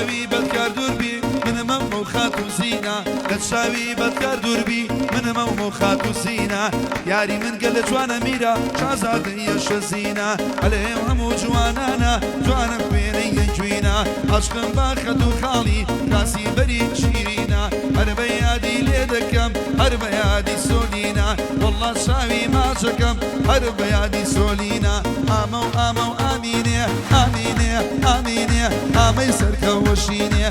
چاوی بەدکار دووربی منم ئەم خاتوو زینا، لە چاوی بەدکار دووربی منم ئەم خاتوو زینا. یاری من گەلە جوانە میرە شازادەیە شەزینە، ئەلێم هەموو جوانانە جوانە خوێنەی یەکوینە. عەشقم بە خەت و خاڵی کاسی بەری شیرینە، هەر بە یادی لێ دەکەم هەر بە یادی سۆلینە. وەڵڵا چاوی ماچەکەم هەر بە یادی سۆلینە. ئامە و ئامە و ئامینێ ئامینێ ئامینێ ئامەی سەرکەوەشینێ.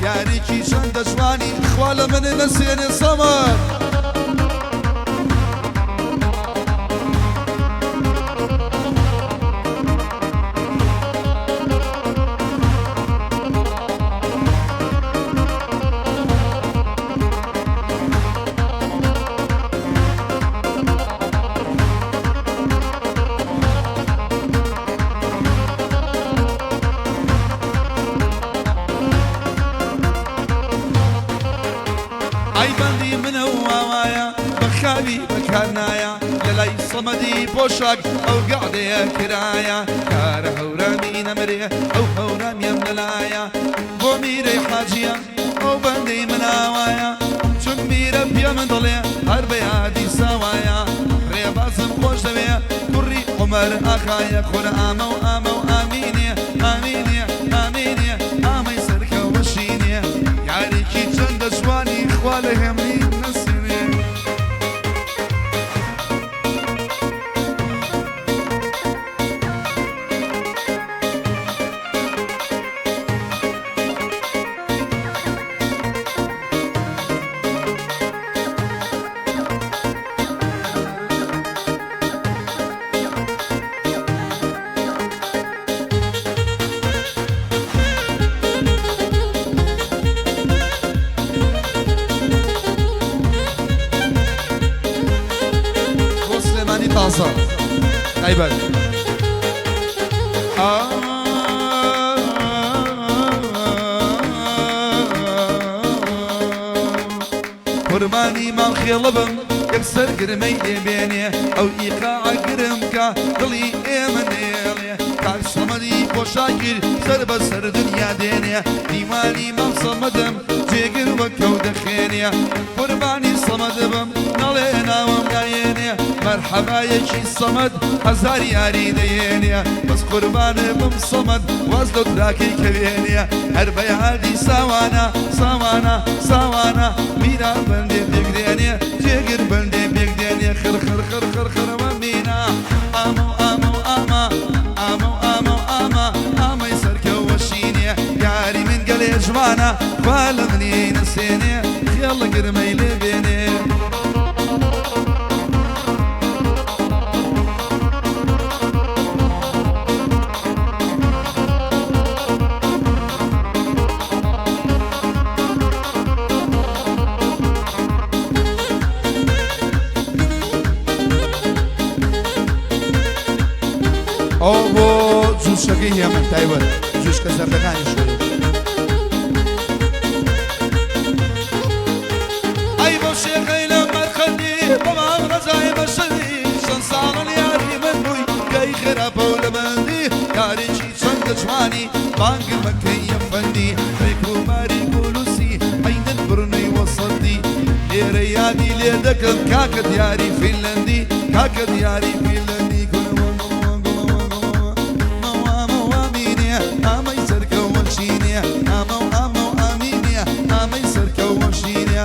یارێکی چەندە جوانی خوا لە من نەسێنێ سەمەد. ئای بەندی منە و ئاوایە بە خاوی بەکار نایە، لە لای سەمەدی پۆشاک ئەو گەعدەیە کرایە. کارە هەورامی نەمرێ ئەو هەورامیەم لەلایە، بۆ میرەی حاجیە ئەو بەندەی من ئاوایە. چون میرە پێ من دەڵێ هەر بە یادی ساوایە، ڕێبازم خۆش دەوێ کوڕی عومەر ئاخایە. خورە ئامە و ئامە و ئامینێ ئامینێ ئامینێ ئامەی سەرکەوەشینێ. یارێکی چەندە جوانی خوا لە هێمنی نەسێنێ. بۆ سلێمانی تازە تایبەت. قوربانی مام خێڵە بم یەکسەر گرمەی لێ بێنێ، ئەو ئیقاعە گرم کە دڵی ئێمە نێڵێ. کاک سەمەدی پۆشاکیر سەر بە سەر دنیا دێنێ، دیوانی مام سەمەدم جێگر وەک ئەو دەخوێنێ. قوربانی سەمەد بم نەڵێ ناوم نایێنێ، مەرحەبایەکی سەمەد هەزار یاری دەیێنێ. بەس قوربانێ بم سەمەد واز لەو تراکەی کەوێنێ، هەر بە یادی ساوانە ساوانە ساوانە میرا بەندێ پێک دێنێ، جێگر بەندێ پێک دێنێ. خر خر خر خر خرەوە مینا ئامە و ئامە و ئامە ئامە و ئامە و ئامە ئامەی سەرکەوەشینێ. یاری من گەلێ جوانە خوا لە منی نەسێنێ، خێڵ گرمەی لێ بێنێ. ئەوە بۆ جووشەکەی هێمن تایبەت جوشکە زەردەکانی شۆرێ. ئەی بەو شێخەی لە مەرخەندی بە مام ڕەزای مەشەدی، چەند ساڵن یاری من بووی کەی خراپە و لە بەندی. یارێکی چەندە جوانی بانگم مەکەی ئەفەندی، ڕێک و ماری گولوسی عەینەن بڕنەی وەسەندی. لێرە یادی لێ دەکەم کاکە دیاری فینلەندی، کاکە دیاری فینلەندی. ئامەی سەرکەوەشینێ ئامە و ئامە و ئامینێ ئامەی سەرکەوەشینێ.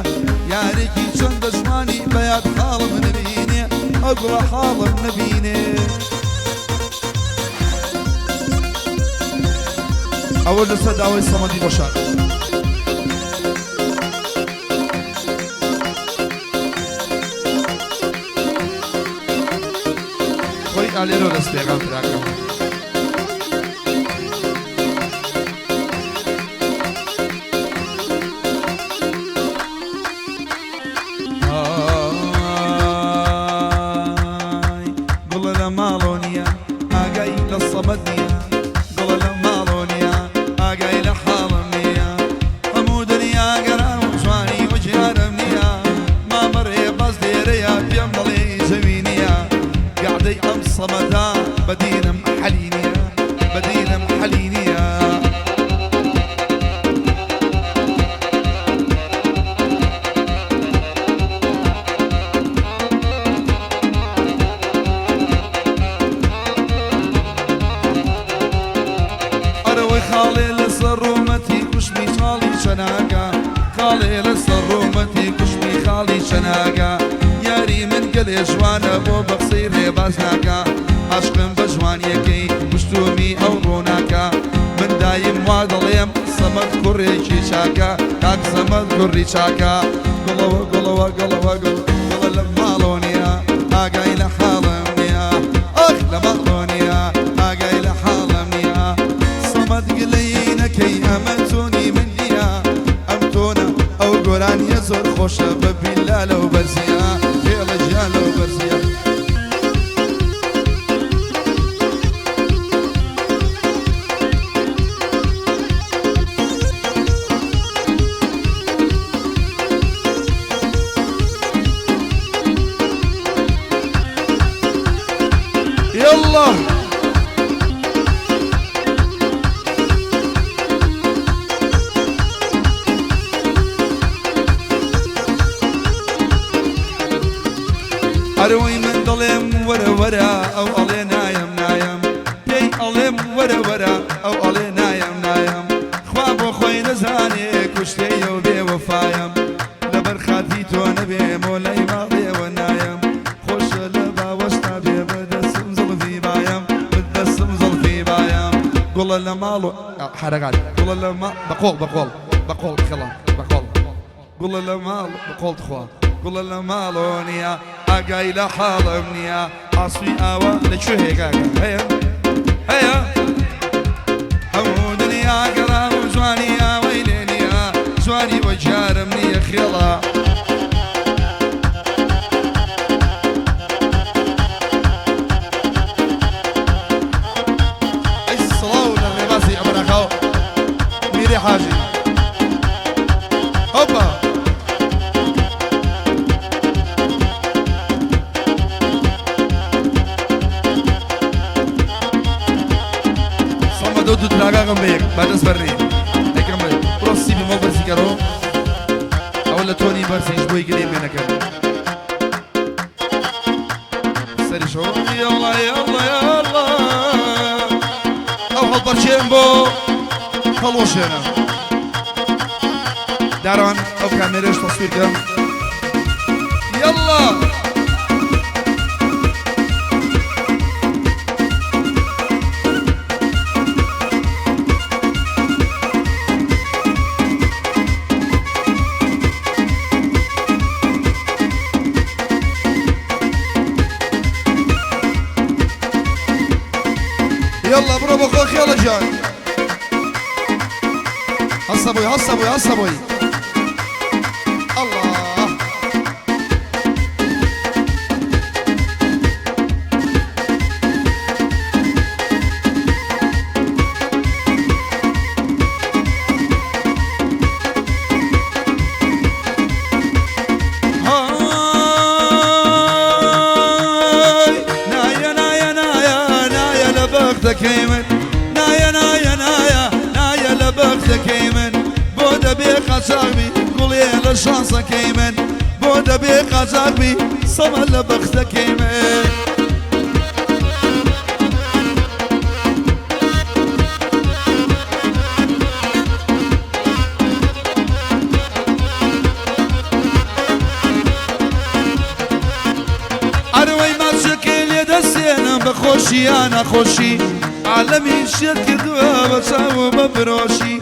یارێکی چەندە جوانی بەیاد حاڵم نەبینێ، ئەو گوڵە حاڵم نەبینێ. ئەوە لەسەر داوای سەمەدی بۆشار. خۆی ئالێرۆ دەست پێغام براکەم. ئای گوڵە لە ماڵۆ نییە ئاگای لە سەمەد نییە، گوڵە لە ماڵۆ نییە ئاگای لە حاڵم نییە. هەموو دنیا گەڕاوم جوانی وەک یارم نییە، مامە ڕێباز لێرەیە پێم دەڵێ زەوی نییە. گەعدەی ئەم سەمەدە بە دینم خاڵێ لەسەر ڕوومەتی کوشمی خاڵی چەناگە خاڵێ لەسەر ڕوومەتی کوشمی خاڵی چەناگە یاری من گەلێ جوانە بۆ بە قسەی ڕێباز ناکا عاشقم بە جوانیەکەی کوشتومی ئەو ڕووناکە من دایم وا دەڵێم سەمەد کوڕێکی چاکە کاک سەمەد کوڕی چاکە گوڵەوە گوڵەوە گوڵەوە گوڵ گوڵە لە ماڵۆ نییە ئاگای لە حاڵم نییە ئاخ لە ماڵۆ نییە ئاگای لە حاڵم نییە سەمەد گلەیی نەکەی ئەمە تۆنی من نییە ئەم تۆنە ئەو گۆرانیە زۆر خۆشە بە بیلا لەو بەرزیە خێڵە گیان لەو بەرزیە. يلا ئەرەوەی من دەڵێم وەرە وەرە ئەو ئەڵێ نایەم نایەم پێی ئەڵێم وەرە وەرە ئەو ئەڵێ نایەم نایەم خوا بۆ خۆی دەزانێ کوشتەیە و بێ وەفایەم لەبەر خاتری تۆ نەبێ مۆلای ماڵێوە نایەم خۆشە لە باوەشتا بێ بەدەسم زڵفی بایم بەدەسم زڵفی بایم گوڵە لە ماڵ و حەرەکات گوڵە لە ماڵ بەقۆڵ بەقۆڵ بەقۆڵ خێڵە بەقۆڵ گوڵە لە ماڵ بەقۆڵ تخوا گوڵە لە ماڵۆ نییە ئاگای لە حاڵم نییە ئاسوی ئاوا لە کوێ هەیە کاکە هەیە هەیە هەموو دنیا گەڕام و جوانی ئاوەی لێ نییە جوانی وە جارم نییە خێڵە. ئەی سڵاو لە ڕێبازی ئەمەراخاو میری حاجی هۆپا. سەمەدە و دوو تراگاغم بە یەک با دەست بەرنێ ئەیکەم بە بڕۆ سیبم ئەو بەرزی کەرۆ ئەوە لە تۆنی بەرزیش بۆی گلێ مێنەکەن سەریشەوە یاڵا یاڵا یاڵا ئەو هەڵپەرچێم بۆ هەڵوەشێنە داران ئەو کامێرەش تەسویر کەم یاڵا يلا بڕۆ بۆ خۆ خێڵە گیان هەستە بۆی هەستە بۆی هەستە بۆی الله. هاي نايا نايا نايا نايا لە بەختەکەی من نايا نايا نايا نايا لە بەختەکەی من بۆ دەبێ قاچاغ بی گوڵێ لە شانسەکەی من بۆ دەبێ قاچاغ بی سەمە لە بەختەکەی من. ئەرەوەی ماچەکەی لێ دەسێنم بە خۆشی یا نەخۆشی عالەمی شێت کردووە بە چاو و بە برۆشی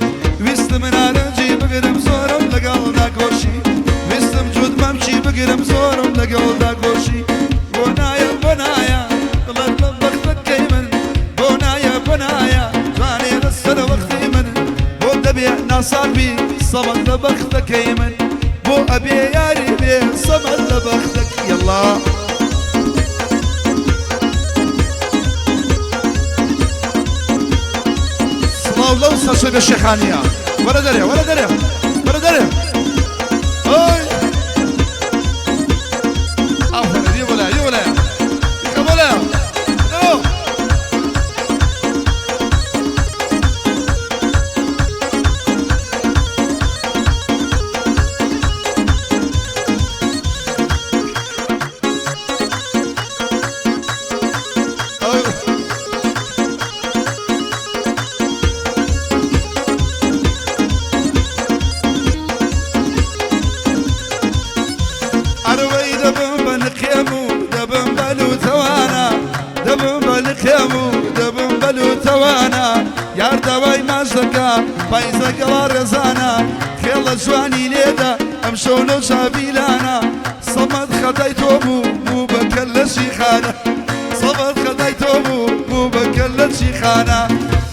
ویستم نارنجی بگرم زۆرم لەگەڵ داکۆشی ویستم جووت مەمکی بگرم زۆرم لەگەڵ داکۆشی بۆ نایە بۆ نایە دڵت لە بەختەکەی من بۆ نایە بۆ نایە جوانێ لەسەر وەختی من بۆ دەبێ ناسار بی سەمەد لە بەختەکەی من بۆ ئەبێ یاری بێ سەمەد لە بەختەکەی یەڵا. سڵاو لەو سەرچە بە شێخانیە وەرە دەرێ وەرە دەرێ وەرە دەرێ ئەی ئافەرین یە وەلا یە وەلا یە وەلا دەرۆ. ئەو هەر داوای ماچ دەکا. پایزە گەڵا ڕێزانە، خێڵە جوانی لێدا، ئەمشەو لەو چاڤیلانە. سەمەد خەتای تۆ بوو، بوو بە کەللەچی خانە. سەمەد خەتای تۆ بوو، بوو بە کەللەچی خانە.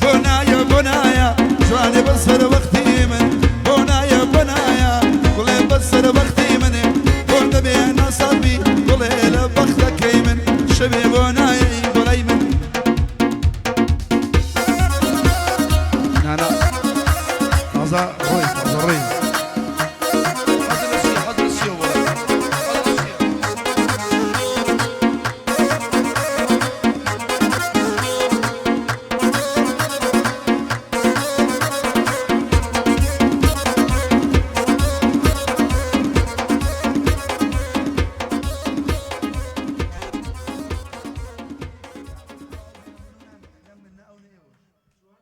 بۆ نایە بۆ نایە، جوانێ بە سەرەوەختی من. بۆ نایە بۆ نایە، گوڵێ بە سەرەوەختی من. بۆ دەبێ ناساد بی، گوڵێ لە بەختەکەی من. شەوێ بۆ نایەی بۆ لای من. نانا تازە ڕۆی، تازە ڕۆی.